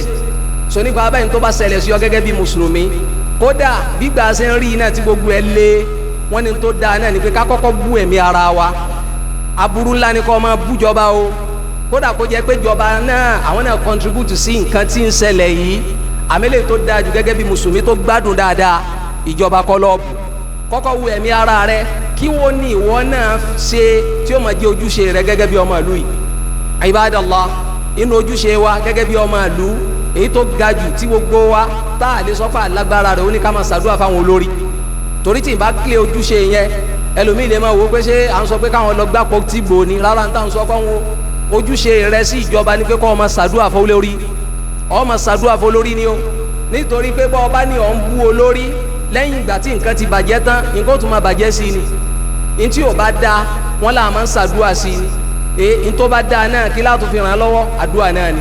So nípa abẹ́yìn tó bá ṣẹlẹ̀ sí ọ gẹ́gẹ́ bí mùsùlùmí, kódà gbígbà ṣe ń rí iná tí gbogbo ẹ lé, wọ́n ní tó dáa náà ni pé ká kọ́kọ́ bú ẹ̀mí ara wa. Aburú ńlá ni kó máa bú jọba o, kódà kó jẹ́ pé jọba náà àwọn náà contribute sí nǹkan tí ń ṣẹlẹ̀ yìí. Àmẹ́lẹ̀ tó dáa jù gẹ́gẹ́ bí mùsùlùmí tó gbádùn dáadáa, ìjọba kọ́ lọ́ọ̀bù. Kọ́kọ́ wo ẹ̀mí ara rẹ, kí wọ́n ní ìwọ náà ṣe tí ó máa jẹ́ ojúṣe rẹ gẹ́gẹ́ bí ọmọ ìlú yìí. Ibadallah, inú ojúṣe wa gẹ́gẹ́ bí ọmọ ìlú èyí tó ga jù tí gbogbo wa tá a lè sọ pé alágbára rẹ̀ ó ní ká máa ṣàdúrà fáwọn olórí. Torí tí n bá kílẹ̀ ojúṣe yẹn, ẹlòmíì lè máa wò ó pé ṣé à ń sọ pé káwọn lọ gbàpọ̀ tí gbò ní, rárá ń tà ń sọ kọ́ wọn. Ojúṣe rẹ sí ìjọba ni pé kọ́ ọ máa ṣàdúrà fún olórí, ọ máa ṣàdúrà fún olórí ni o. Nítorí pé bọ́ ọba ní ọ̀ ń bú olórí lẹ́yìn ìgbà tí nǹkan ti bàjẹ́ tán, nǹkan ó tún máa bàjẹ́ sí i ni. Ní tí ò bá da, wọ́n là máa ń ṣàdúrà sí i ni. Èyí tó bá da náà kí láti fi ràn án lọ́wọ́, àdúrà náà ni.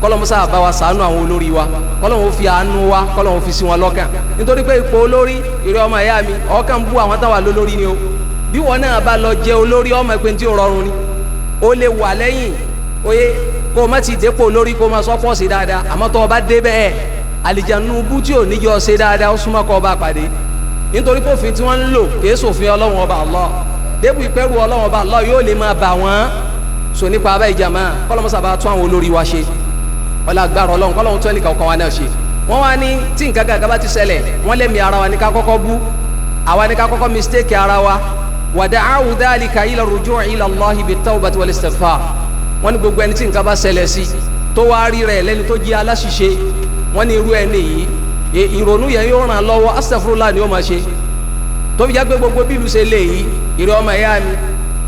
Kọ́lọ́mù sábà bá wa ṣàánú àwọn olórí wa, kọ́lọ́mù fi àánú wa, kọ́lọ́mù fi sí wọn lọ́kàn. Nítorí pé ipò olórí, ìrẹ́ ọmọ ìyá mi, ọkàn bú àwọn táwa lólórí ni o. Bí wọn náà bá lọ jẹ olórí, ọmọ ìpín tí ó rọrùn ni. O lè wà lẹ́yìn oye kó o má ti dépò olórí kó o má sọ pọ̀ sí dáadáa, àmọ́ tó o bá dé bẹ́ẹ̀, àlìjánu bú tí ò níjọ ṣe dáadáa ó súnmọ́ kó o bá pàdé. Nítorí pé òfin tí wọ́n ń lò kìí ṣòfin Ọlọ́run ọba Allah, débù ìpẹ́rù Ọlọ́run ọba Allah yóò lè máa bà wọ́n. So nípa abẹ́ ìjàmá, kọ́lọ́mù sábà tún àwọn olórí wa ṣe, ọlá agbára Ọlọ́run, kọ́lọ́mù tún ẹnìkan kan wa náà ṣe. Wọ́n wá ní tí nǹkan kankan bá ti ṣẹlẹ̀, wọ́n lẹ́mìí ara wa ní ká kọ́kọ́ bú, àwa ní ká kọ́kọ́ mistake ara wa. Wada'u dhalika ila ruju' ila Allahi bit-tawbati wal-istighfar. Wọ́n ní gbogbo ẹni tí nǹkan bá ṣẹlẹ̀ sí tó wá rí rẹ̀ lẹ́ni tó jẹ́ aláṣìṣe, wọ́n ní irú ẹni yìí ìrònú yẹn yóò ràn lọ́wọ́, astaghfirullah ni ó máa ṣe. Tó fi jẹ́ pé gbogbo bí ìlú ṣe lè yìí, ìrẹ́ ọmọ ẹ̀yà mi,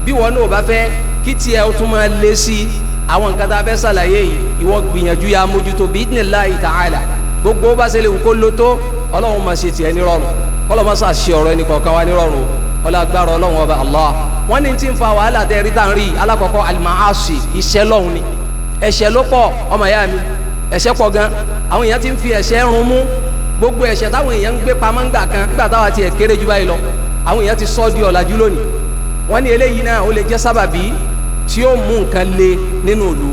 bí wọn náà bá fẹ́ kí tiẹ̀ ó tún máa lé sí àwọn nǹkan tá a fẹ́ ṣàlàyé yìí, ìwọ gbìyànjú ya mójútó bi'idhnillahi ta'ala. Gbogbo bá ṣe lè wù kó ló tó, Ọlọ́run máa ṣe tiẹ̀ nírọ̀rùn, Ọlọ́run máa ṣàṣe ọ̀rọ̀ ẹnì kọ̀ọ̀kan wa nírọ̀rùn, ọlá agbára Ọlọ́run ọba Allah. Wọ́n ní tí ń fa wàhálà tẹ́ rí tá ń rí, alákọ̀ọ́kọ́ al-ma'asi, iṣẹ́ lọ́hùn ni. Ẹ̀ṣẹ̀ ló pọ̀ ọmọ ìyá mi, ẹ̀ṣẹ̀ pọ̀ gan. Àwọn èèyàn ti ń fi ẹ̀ṣẹ̀ run mú. Gbogbo ẹ̀ṣẹ̀ táwọn èèyàn ń gbé pamọ́ ńgbà kan, nígbà táwa tiẹ̀ kéré jù báyìí lọ, àwọn èèyàn ti sọ di ọ̀làjú lónìí. Wọ́n ní eléyìí náà ó lè jẹ́ sábàbí tí ó mú nǹkan le nínú ìlú.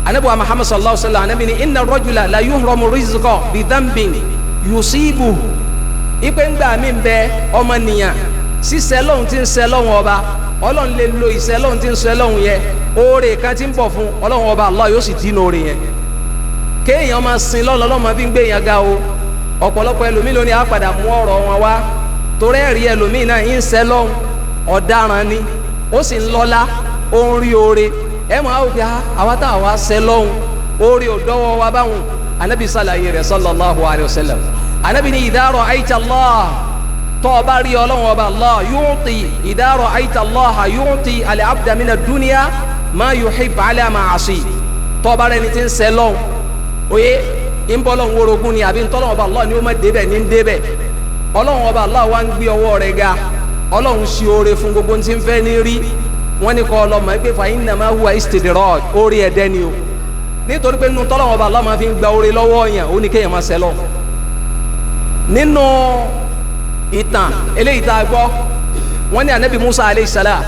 Ànábì wa Muhammad sallallahu alaihi wa sallam, Ànábì ní inna rajula la yuhramu rizqa bi dhanbin yusibu. Ipe ńgbà mí bẹ ọmọnìyàn sísẹ lọ́hùn tí ń sẹ lọ́hùn ọba, Ọlọ́run lè lo ìsẹ lọ́hùn tí ń sẹ lọ́hùn yẹn, oore kan tí ń bọ̀ fún Ọlọ́run ọba Allah yóò sì dínà oore yẹn. Kéèyàn máa sin lọ́lọ́ lọ́mọ bí ń gbé yẹn ga o. Ọ̀pọ̀lọpọ̀ ẹlòmíì lónìí á padà mú ọ̀rọ̀ wọn wá, torí ẹ̀rí ẹlòmíì náà ń sẹ lọ́hùn, ọ̀daràn ni, ó sì ń lọ́lá, ó ń rí oore. Ẹ mọ̀ á wò pé àwa tá àwa sẹ lọ́hùn, oore ò dọ́wọ́ wa báwọn. Ànábì sàlàyé rẹ̀ sallallahu alayhi wa sallam. Anabi ní idha ra'ayta Allah, tó o bá rí Ọlọ́run ọba Allah yu'ti, idha ra'ayta Allah yu'ti al-abda mina dunya ma yuhib ala ma'asi. Tó o bá rẹni tí ń sẹ́ lọ́n oye ń bọ́ lọ́n wórogún ni àbí ntọ́lọ́run ọba Allah ni ó má débẹ̀ ní ń débẹ̀, Ọlọ́run ọba Allah wa ń gbé ọwọ́ rẹ̀ ga, Ọlọ́run ṣe oore fún gbogbo tí ń fẹ́ ní rí. Wọ́n ní kọ́ ọlọ́mọ pé fa innama huwa istidraj, orí ẹ̀dẹ́ ni o, nítorí pé nínú tọ́lọ́run ọba Allah máa fi ń gba oore lọ́wọ́ yẹn, ó ní kéèyàn máa sẹ́lọ̀. Nínú ìtàn eléyìí tá a gbọ́, wọ́n ní anabi Musa aleyhi salam,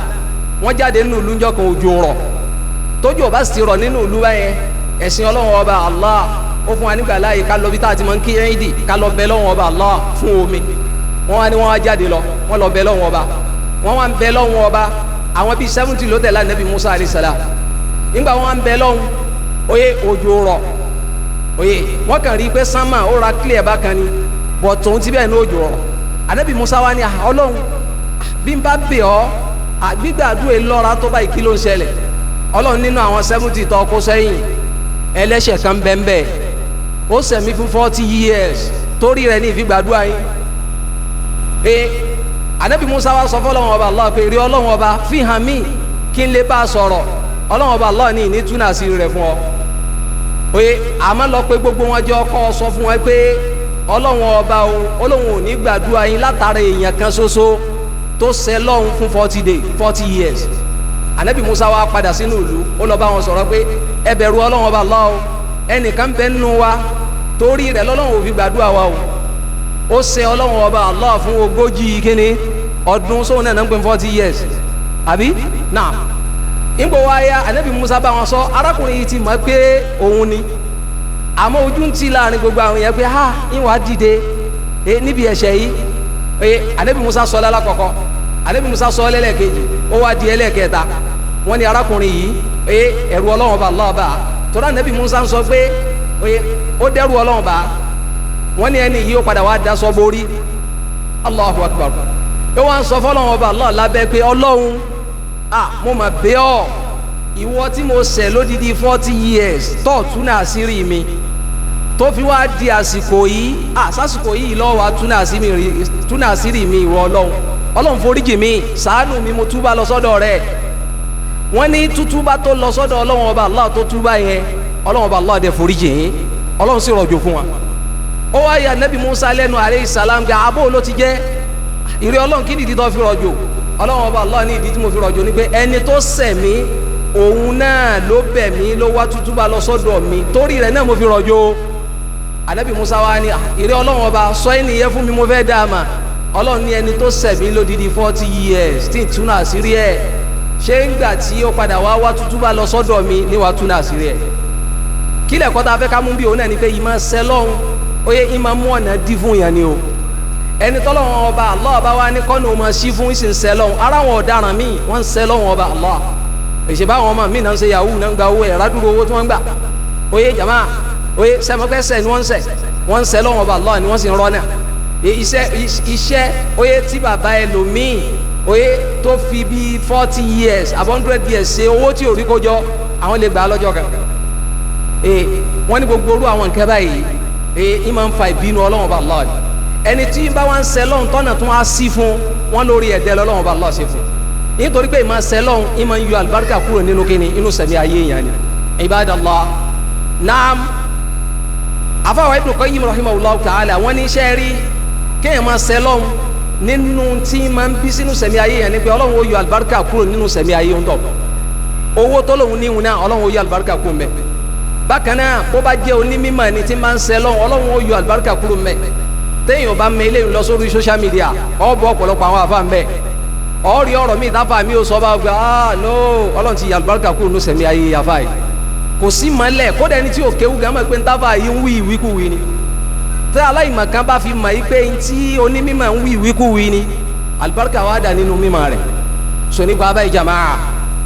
wọ́n jáde nínú ìlú ńjọ́ kan, òjò rọ̀. Tójú ọba sì ti rọ̀ nínú ìlú báyẹn, ẹ̀sìn Ọlọ́run ọba Allah ó fún wa nígbà láàyè ká lọ bí tá a ti máa ń kí ẹ̀yìn dì, ká lọ bẹ lọ́wọ́n ọba Allah fún omi. Wọ́n wá ní wọ́n wá jáde lọ, wọ́n lọ bẹ lọ́wọ́n ọba, wọ́n wá ń bẹ lọ́wọ́n ọba. Àwọn bíi 70 ló tẹ̀lé anabi Musa alayhi salam. Nígbà wọ́n wá ń bẹ lọ́wọ́n, oye òjò rọ̀, oye wọ́n kàn rí i pé sánmà ó ra clear bákan ni, bọ̀ tòun ti bẹ́ẹ̀ ní òjò rọ̀. Anabi Musa wá ní Ọlọ́run, bí n bá bẹ̀ ọ́ gbígbàdúrà lọ́ra tó báyìí, kí ló ń ṣẹlẹ̀? Ọlọ́run nínú àwọn 70 tó kó sẹ́yìn, ẹlẹ́ṣẹ̀ kan bẹ́ẹ̀ ó sẹ̀mí fún 40 years torí rẹ̀ ní ìfigbàdúrà yín. Anabi Musa wa sọ fọlọ́run ọba Allah pé rí Ọlọ́run ọba fi hàn mí kí n lè bá a sọ̀rọ̀. Ọlọ́run ọba Allah ní ìní túnà sí rẹ̀ fún ọ. Oye àmọ́ lọ pé gbogbo wọn jọ kọ́ sọ fún wọn pé Ọlọ́run ọba o, Ọlọ́run ò ní gbàdúrà yín látara èèyàn kan ṣoṣo tó ṣẹ lọ́hùn fún 40 days, 40 years. Anabi Musa wa padà sínú ìlú, ó lọ bá wọn sọ̀rọ̀ pé ẹ bẹ̀rù Ọlọ́run ọba Allah o, ẹnìkan bẹ nínú wa torí rẹ̀ lọ́lọ́run ò fi gbàdúrà wa o, ó ṣe Ọlọ́run ọba Allah fún 40 kíni ọdún, sóun náà ń pè 40 years àbí náà. Ńgbò wá yá, anabi Musa bá wọn sọ, arákùnrin yìí ti mọ̀ pé òun ni, àmọ́ ojú ń tì láàrin gbogbo àwọn yẹn pé ha ìwà dìde níbi ẹ̀ṣẹ̀ yìí. Anabi Musa sọ lálákọ̀ọ́kọ́, anabi Musa sọ lẹ́lẹ́kejì, ó wá di ẹlẹ́kẹta. Wọ́n ní arákùnrin yìí ẹ̀rù Ọlọ́run ọba Allah bá tọ́lá. Anabi Musa ń sọ pé ó dẹ́rù Ọlọ́run bá. Wọ́n ní ẹni yìí ó padà wá daṣọ borí. Allahu Akbar. Ó wá ń sọ fọlọ́run ọba Allah lábẹ́ pé Ọlọ́run mo mà bẹ̀ ọ́, ìwọ tí mo ṣẹ̀ lódidi 40 years tó túnà àṣírí mi tó fi wá di àsìkò yìí, sásìkò yìí lọ́wọ́ wá túnà àṣírí mi, ìwọ Ọlọ́run, Ọlọ́run foríjì mi, ṣàánú mi, mo túbà lọ sọ́dọ̀ rẹ̀. Wọ́n ní tútúbà tó lọ sọ́dọ̀ Ọlọ́run ọba Allah tó túbà yẹn, Ọlọ́run ọba Allah dẹ̀ foríjì yín, Ọlọ́run sì rọ̀jò fún wa. Ó wá yà Nabi Musa lẹ́nu alayhi salam gba abó ló ti jẹ́ ìrẹ́ Ọlọ́run, kí nìdí tó fi rọ̀jò? Ọlọ́run ọba Allah ní ìdí tí mo fi rọ̀jò ni pé ẹni tó ṣẹ̀ mí òun náà ló bẹ̀ mí, ló wá tútúbà lọ sọ́dọ̀ mi, torí rẹ̀ náà mo fi rọ̀jò. Anabi Musa wá ní ìrẹ́ Ọlọ́run ọba sọ ẹni yẹn fún mi, mo fẹ́ dá a mà. Ọlọ́run ní ẹni tó ṣẹ̀ mí lódidi 40 years tí ń túnà àṣírí ẹ̀, ṣé ń gbà tí ó padà wá wá tútúbà lọ sọ́dọ̀ mi ní wàá túnà àṣírí ẹ̀? Kílẹ̀ kọ́ tá a fẹ́ ká mú bí òun náà ni pé ìmọ̀ ṣẹ lọ́hùn, oye ìmọ̀ mú ọ̀nà dí fún yẹn ni o. Ẹni tọ́lọ́hún ọba Allah ọba wa ní kọ́nù ọmọ sí fún ìsìn ṣẹ lọ́hùn. Ara wọn ọ̀daràn míì wọ́n ń ṣẹ lọ́hùn ọba Allah. Ìṣèbá àwọn ọmọ míì náà ń ṣe yahoo, náà ń gba owó ẹ̀rá dúró owó tí wọ́n ń gbà. Oye jama, oye sẹ́mọ́pẹ́sẹ̀ ni wọ́n ń ṣẹ̀, wọ́n ń ṣẹ lọ́hùn ọba Allah ni wọ́n sì ń rọ́ náà. Iṣẹ́ oye tí bàbá ẹlòmíì oye tó fi bí 40 years àbọ̀ 100 years ṣe owó tí ò rí kó jọ, àwọn lè gbà á lọ́jọ́ kan. Wọ́n ní gbogbo orú àwọn nǹkan báyìí ìmọ̀ ń fa ìbínú Ọlọ́run ọba Allah. Ẹni tí ń bá wá ń ṣẹ lọ́hùn tọ́nà tó wá sí fún wọn lórí ẹ̀dẹ́ lọ́lọ́run ọba Allah ṣe fún, nítorí pé ìmọ̀ ṣẹ lọ́hùn ìmọ̀ ń yọ àlùbáríkà kúrò nínú kíni inú sẹ̀mí ayé yẹn ni. Ibadallah. Naam, afáwọn Ibn Qayyim rahimahullah ta'ala wọ́n ní iṣẹ́ rí kéèyàn máa ṣẹ lọ́hùn nínú tí máa ń bí sínú sẹ̀mí ayé yẹn ni pé Ọlọ́run ó yọ àlùbáríkà kúrò nínú sẹ̀mí ayé ń tọ̀. Owó tó lòun níhun náà Ọlọ́run ó yọ àlùbáríkà kúrò mbẹ. Bákan náà bó bá jẹ́ onímọ̀ ni tí máa ń ṣẹ lọ́hùn, Ọlọ́run ó yọ àlùbáríkà kúrò mbẹ. Téèyàn bá mẹ eléyìí lọ sórí social media, ọ bọ ọ̀pọ̀lọpọ̀ àwọn àfa mbẹ, ọ rí ọ̀rọ̀ mi táfà mi ò sọ bá gba no, Ọlọ́run ti yọ àlùbáríkà kúrò nínú sẹ̀mí ayé àfa yìí. Kò sí mọ́lẹ̀, kódà ẹni tí ò kéwú gan mọ̀ pé ń táfà yìí ń wí ìwíkúwí ni. Tí aláìmọ̀ kan bá fi mọ̀ yìí pé ntí onímọ̀ ń wí ìwíkúwí ni, àlùbáríkà wà dà nínú mímọ̀ rẹ̀. So nípa abáyé jamaa,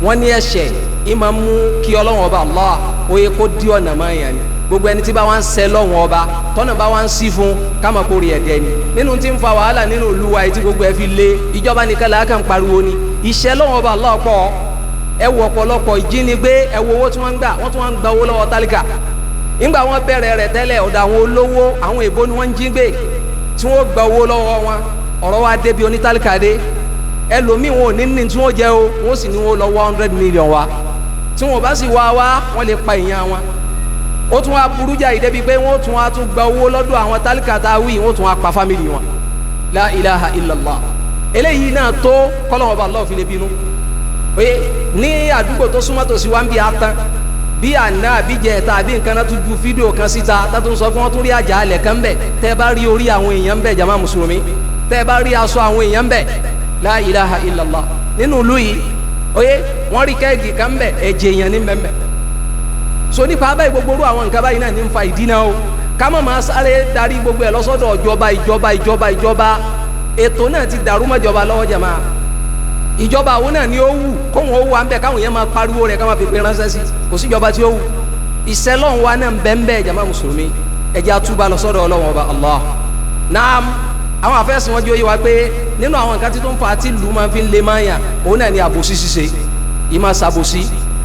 wọ́n ní ẹ̀ṣẹ̀ ìmọ̀ mú kí Ọlọ́run ọba Allah ó yẹ kó dí ọ̀nà máa yàn ni. Gbogbo ẹni tí bá wá ń ṣẹ lọ́wọ́n ọba tọ́nà bá wá ń sí fún káma kó rí ẹ̀dẹ́ ni. Nínú tí ń fa wàhálà nínú ìlú wa etí gbogbo ẹ fi lé ìjọba nìkan là á kàn pariwo ni. Ìṣẹ́ lọ́wọ́n ọba Allah pọ̀, ẹ wo ọ̀pọ̀lọpọ̀ ìjínigbé, ẹ wo owó tí wọ́n ń gbà, wọ́n tún wọ́n ń gba owó lọ́wọ́ tálíkà. Nígbà wọ́n bẹ̀rẹ̀ rẹ̀ tẹ́lẹ̀, ọ̀dọ̀ àwọn olówó àwọn èbó ni wọ́n ń jí gbé. tí wọ́n gba owó lọ́wọ́ wọn. Ọ̀rọ̀ wa débi onítàlíkàdé, ẹlòmíì wọn ò ní ní tí wọ́n jẹ o, wọ́n sì ní wọ́n lọ 100 million wa, tí wọ́n bá sì wá wá wọ́n lè pa èèyàn wọn. Ó tún wá burú jáì débi pé wọ́n tún wá tún gba owó lọ́dọ̀ àwọn tálíkà tá a wí, wọ́n tún wá pa fámìlì wọn. La ilaha illallah. Eléyìí náà tó kọ́lọ́wọ́n bá Allah fi lè bínú. Oye, ní àdúgbò tó súnmọ́ tòsí wa ń bí atán bí àná àbíjẹ ẹ̀ta àbí nǹkan náà tún ju fídíò kan síta tá tún sọ fún wọn tún rí àjà alẹ̀ kan bẹ̀. Tẹ́ bá rí orí àwọn èèyàn bẹ̀, jama mùsùlùmí, tẹ́ bá rí aṣọ àwọn èèyàn bẹ̀, la ilaha illallah. Nínú ìlú yìí, oye, wọ́n rí kẹ́ẹ̀gì kan bẹ̀, ẹ̀jẹ̀ èèyàn ní bẹ́ẹ̀ bẹ́ẹ̀. So nípa abáyé gbogbo orú àwọn nǹkan báyìí náà ní ń fa ìdínà o. Ká má máa sáré darí gbogbo ẹ̀ lọ́sọ́dọ̀ ìjọba ìjọba ìjọba ìjọba. Ètò náà ti dàrú mọ́jọba lọ́wọ́ jàmá. Ìjọba àwọn náà ni ó wù kóhun ó wà ń bẹ káwọn yẹn máa pariwo rẹ̀ ká máa fi pé ránṣẹ́ sí. Kò síjọba tí ó wù. Ìṣẹ́lọ́hún wa náà ń bẹ ń bẹ jàmá mùsùlùmí. Ẹ jẹ́ á túbà lọ sọ́dọ̀ Ọlọ́run ọba Allah. Naam, àwọn àfẹ́sìn wọn jẹ́ ó yé wa pé nínú àwọn nǹkan tí tó ń fa àti ìlú máa fi ń le máa yàn, òun náà ni àbòsí ṣíṣe. Ìmọ̀ ṣàbòsí.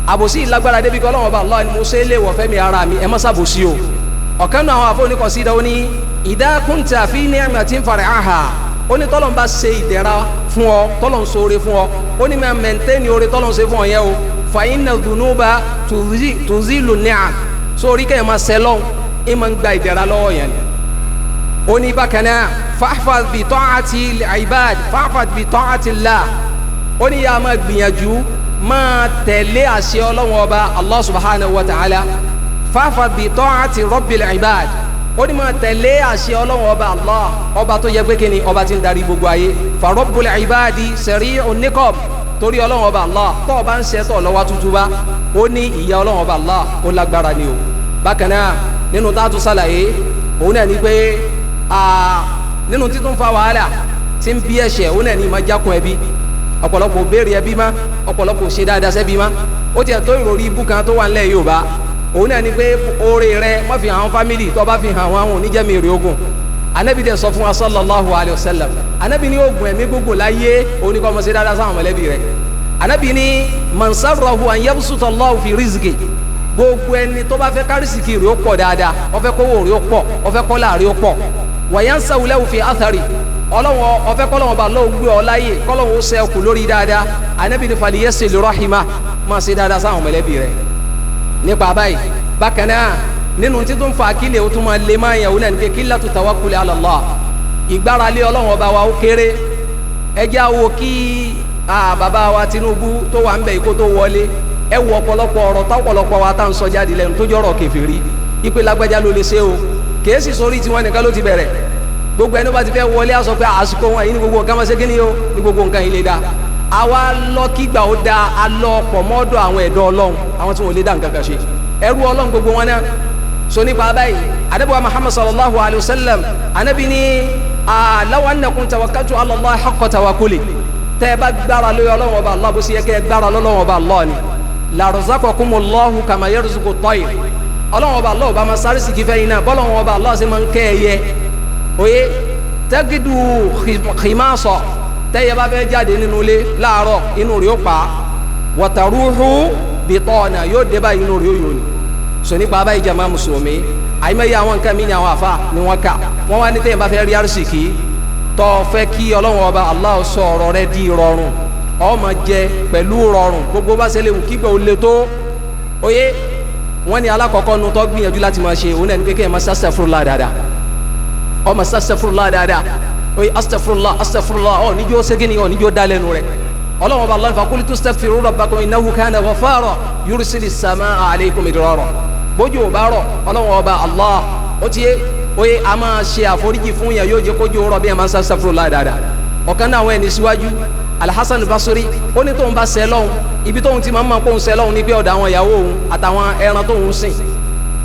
Àbòsí ìlágbára débi kọ́ Ọlọ́run ọba Allah ni mo ṣe é lè wọ̀ fẹ́mi ara mi, ẹ má ṣàbòsí o. Ọ̀kan náà àwọn àfọwọ́nìkọ̀ sí ìdáwó ní idha kunta fi ni'matin far'aha. Ó ní tọ́lọ́n bá ṣe ìdẹ̀ra fún ọ, tọ́lọ́n ṣoore fún ọ, ó ní máa mẹ̀ntẹ́ni oore tọ́lọ́n ṣe fún ọ yẹn o. Fa inna dhunuba tuzilu ni'am. Sórí kẹ́ ẹ̀ máa ṣẹ lọ́hùn, ẹ̀ máa ń gba ìdẹ̀ra lọ́wọ́ yẹn ni. Ó ní bákan náà fahfaz bi ta'ati al-ibad fahfaz bi ta'ati Allah. Ó ní yà máa gbìyànjú máa tẹ̀lé àṣẹ Ọlọ́run ọba Allah subhanahu wa ta'ala. Fahfaz bi ta'ati rabbil ibad. Ó ní máa tẹ̀lé àṣẹ Ọlọ́run ọba Allah, ọba tó yẹ pé kí ni ọba tí ń darí gbogbo ayé. Fa rabbul ibadi sari'un niqam. Torí Ọlọ́run ọba Allah tó ọba ń ṣe tó lọ́wọ́ tuntun bá, ó ní ìyà Ọlọ́run ọba Allah ó lágbára ni o. Bákan náà nínú tá a tún ṣàlàyé òun náà ni pé nínú títún fa wàhálà tí ń bí ẹ̀ṣẹ̀, òun náà ni ìmọ̀ jákun ẹbí. Ọ̀pọ̀lọpọ̀ béèrè ẹbí má, ọ̀pọ̀lọpọ̀ ṣe dáadáa sẹ́bí má. Ó tiẹ̀ tó ìròrí ibú kan tó wà nílẹ̀ Yorùbá, òun náà ni pé oore rẹ má fi hàn àwọn fámìlì, tó bá fi hàn àwọn àwọn oníjẹ́mi èrè ogun. Anabi dẹ̀ sọ fún wa sallallahu alayhi wa sallam, anabi ní ogun ẹ̀mí gbogbo láyé òun ni kò mọ̀ ṣe dáadáa sáwọn mọ̀lẹ́bí rẹ̀. Anabi ní man sarrahu an yabsuta Allahu fi rizqi. Gbogbo ẹni tó bá fẹ́ kárísìkì rẹ̀ ó pọ̀ dáadáa, ó fẹ́ kówó rẹ̀ ó pọ̀, ó fẹ́ kọ́lá rẹ̀ ó pọ̀, wa yansahu lahu fi athari, ọlọ́wọ́n ọfẹ́ kọ́lọ́wọ́n bá lọ́wọ́ gbé ọ láyè, kọ́lọ́wọ́n ó sẹ́kù lórí dáadáa. Anabi ní falyasil rahima, máa ṣe dáadáa sáwọn mọ̀lẹ́bí rẹ̀. Nípa báyìí bákan náà nínú títún fa kílẹ̀ ó tún máa lé máa yàn, òun náà ní pé qillatu tawakkuli ala Allah. Ìgbáralé Ọlọ́run ọba wa ó kéré. Ẹ jẹ́ àwo kí bàbá wa Tinubu tó wà ń bẹ̀ ikó tó wọlé, ẹ wo ọ̀pọ̀lọpọ̀ ọ̀rọ̀ tọ́pọ̀lọpọ̀ wa tá à ń sọ jáde lẹ́nu tó jọ̀rọ̀ kèfèrí, ìpè lágbájá ló lè ṣe o, kèésì sórí tiwọn nìkan ló ti bẹ̀rẹ̀. Gbogbo ẹni bá ti fẹ́ wọlé á sọ pé àsìkò wọn yìí ní gbogbo nǹkan máa ṣe kíni o, ní gbogbo nǹkan yìí lè da. Àwa lọ kígbà ó da alọ pọ̀ mọ́dọ̀ àwọn ẹ̀dọ́ Ọlọ́run, àwọn tí wọn ò lè dá nǹkan kan ṣe, ẹrú Ọlọ́run gbogbo wọn náà. So nípa báyìí anabi wa Muhammad sallallahu alayhi wa sallam, anabi ní law annakum tawakkaltu ala Allah haqqa tawakkuli. Tẹ́ ẹ bá gbára lórí Ọlọ́run ọba Allah bó ṣe yẹ kẹ́ ẹ gbára lọ́lọ́run ọba Allah ni, la razaqakumullahu kama yarzuqu at-tayr. Ọlọ́run ọba Allah ọba máa sáré sí kífẹ́ yín náà, bọ́lọ́run ọba Allah ṣe máa ń kẹ́ ẹ yẹ. Oye tẹ́gídù khimasa, tẹ́yẹ bá fẹ́ jáde nínú ilé láàárọ̀ inú rẹ̀ ó pa, wataruhu bitana, yóò dé báyìí inú rẹ̀ ó yòó ni. So nípa báyìí jama mùsùlùmí, àyìnbáyé àwọn nǹkan mi ni àwọn àfa ni wọ́n kà wọ́n wá ní tẹ́yìn bá fẹ́ rí arísìkí, tó fẹ́ kí Ọlọ́run ọba Allah sọ ọ̀rọ̀ rẹ̀ di rọrùn, ó máa jẹ pẹ̀lú rọrùn, gbogbo bá ṣe lè wù kígbà ó le tó. Oye wọ́n ní alákọ̀ọ́kọ́ nu tó gbìyànjú láti máa ṣe òun náà ní pé kéèyàn máa ṣàṣàfúrúlá dáadáa, ọmọ astaghfirullah dáadáa. Oye astaghfirullah astaghfirullah, ọ níjó segin ọ níjó dalẹ́nu rẹ̀. Ọlọ́run ọba Allah faqultu astaghfiru rabbakum innahu kana ghaffara yursilis samaa alaykum midrara. Bójú ò bá rọ̀, Ọlọ́run ọba Allah ó ti yé, oye a máa ṣe àforíjì fún yẹn, yóò jẹ́ kójú rọ̀ bí ẹ máa ń astaghfirullah dáadáa. Ọ̀kan náà àwọn ẹni síwájú Alhassan Basri, ó ní tóun bá ṣẹ lọ́hùn, ibi tóun ti máa ń máa kóun ṣẹ lọ́hùn ní pé ọ̀dọ̀ àwọn ìyàwó òun àtàwọn ẹran tóun sìn,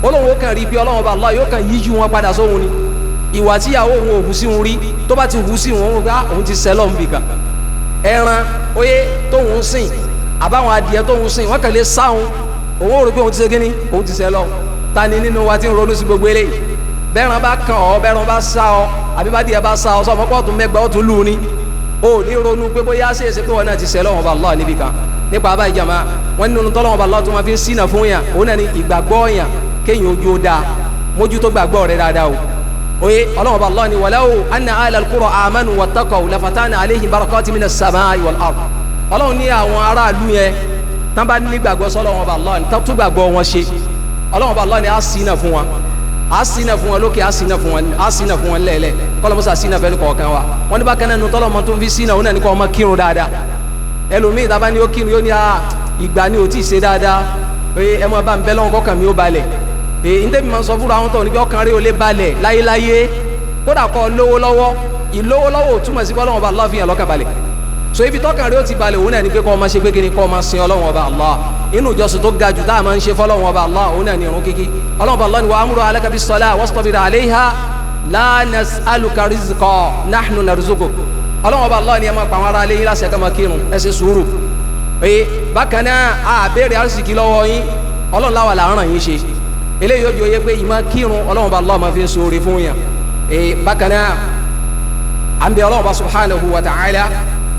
Ọlọ́run ó kàn rí pé Ọlọ́run ọba Allah yóò kàn yíjú wọn padà sóhun ni. Ìwà tíyàwó òun ò hù sí òun rí, tó bá ti hù sí òun, òun ti ṣẹ lọ́hùn bìkan. Ẹran oye tóun sìn àbáwọn adìẹ tóun sìn, wọn kàn lè sáhùn, òun ò rò pé òun ti ṣe kíní, òun ti ṣẹ lọ́hùn. Ta ni nínú wa ti ń ronú sí gbogbo eléyìí? Bẹ́ẹ̀ràn bá kàn ọ́, bẹ́ẹ̀ràn bá sá ọ, àbí bá díẹ̀ bá sá ọ, sọ ọmọ pọ́ọ̀tún mẹ́gbàá ó tún lù ú ni. O ní ronú pé bóyá ṣe é ṣe pé wọn náà ti ṣẹ lọ́hùn ọba Allah níbi kan. Nípa abáyé jama, wọn nínú tọ́lọ́hùn ọba Allah tó máa fi ń ṣínà fún yàn, òun náà ni ìgbàgbọ́ yàn, kéèyàn ojú ó dáa, mójútó gbàgbọ́ rẹ dáadáa o. Oye Ọlọ́run Ọba Allah ni walaw anna ahlal qura amanu wattaqaw lafatana alayhim barakati minas samai wal ard. Ọlọ́run ní àwọn aráàlú yẹn tán bá nígbàgbọ́ sọ́lọ́run Ọba Allah ní tán gbàgbọ́ wọn ṣe, Ọlọ́run Ọba Allah ni á ṣínà fún wọn, á ṣínà fún wọn lókè, á ṣínà fún wọn, á ṣínà fún wọn lẹ́ẹ̀lẹ́. Kọ́lọ́mọ́sá ṣínà fẹ́ ní kọ̀ọ̀kan wa. Wọ́n ní bákan náà nu tọ́lọ́mọ tó ń fi ṣínà òun náà ní kọ́ ọmọ kírun dáadáa. Ẹlòmíì tá a bá ní ó kírun yóò ní a ìgbà ni ò tí ì ṣe dáadáa. Oye ẹ mọ bá ń bẹ́ lọ́wọ́ kọ́kàn mi ó balẹ̀. Èyí ń tẹ́bi máa ń sọ fúnra àwọn tó ní pé ọkàn rẹ̀ ò lè balẹ̀ láyéláyé. Kódà kọ́ lówó lọ́wọ́, ìlówó lọ́wọ́ ò túmọ̀ sí pé Ọlọ́run Ọba Allah fi hàn lọ́kàn balẹ̀. So ibi tọ́kàn rẹ̀ ó ti balẹ̀ òun náà ni pé kọ́ ọ máa ṣe pé kí ni kọ́ ọ máa sin Ọlọ́run Ọba Allah. Inú ìjọsìn tó ga jù tá a máa ń ṣe fọlọ́run Ọba Allah òun náà ni ìrun kíkí. Ọlọ́run Ọba Allah ni wa amru ahlaka bis-salah wastabir alayha la nas'aluka rizqa nahnu narzuquk. Ọlọ́run Ọba Allah ni ẹ máa pa àwọn ará ilé yín láṣẹ ká máa kírun, ẹ ṣe sùúrù. Oye bákan náà a béèrè arísìkí lọ́wọ́ yín, Ọlọ́run láwa là ń ràn yín ṣe. Eléyìí yóò jẹ́ pé ìmọ̀ kírun Ọlọ́run Ọba Allah máa fi ń ṣoore fún yàn. Ee bákan náà à ń bẹ Ọlọ́run Ọba subhanahu wa ta'ala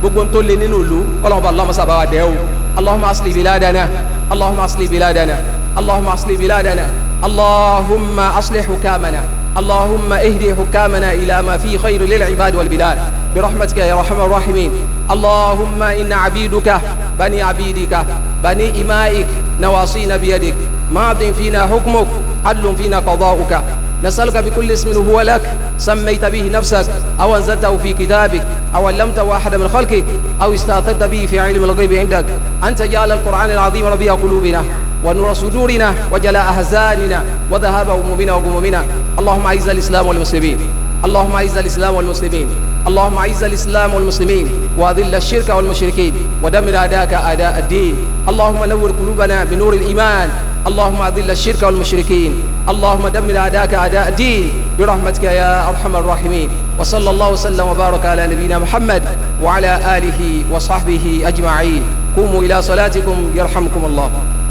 gbogbo ń tó lé nínú ìlú, Ọlọ́run Ọba Allah máa sábà wà dẹ́ o. Allahumma asli biladana, Allahumma asli biladana, Allahumma asli biladana, Allahumma asli hukamana, اللهم اهدي حكامنا إلى ما فيه خير للعباد والبلاد برحمتك يا أرحم الراحمين. اللهم إن عبيدك بني عبيدك بني إمائك نواصينا بيدك، ماض فينا حكمك، عدل فينا قضاؤك. نسألك بكل اسم هو لك سميت به نفسك أو أنزلته في كتابك أو علمته أحد من خلقك أو استأثرت به في علم الغيب عندك أن تجعل القرآن العظيم ربيع قلوبنا ونور صدورنا وجلاء أحزاننا وذهاب همومنا وغمومنا. اللهم أعز الإسلام والمسلمين، اللهم أعز الإسلام والمسلمين، اللهم أعز الإسلام والمسلمين، وأذل الشرك والمشركين، ودمر أعداءك أعداء الدين. اللهم نور قلوبنا بنور الإيمان، اللهم أذل الشرك والمشركين، اللهم دمر أعداءك أعداء الدين برحمتك يا أرحم الراحمين. وصلى الله وسلم وبارك على نبينا محمد وعلى آله وصحبه أجمعين. قوموا إلى صلاتكم يرحمكم الله.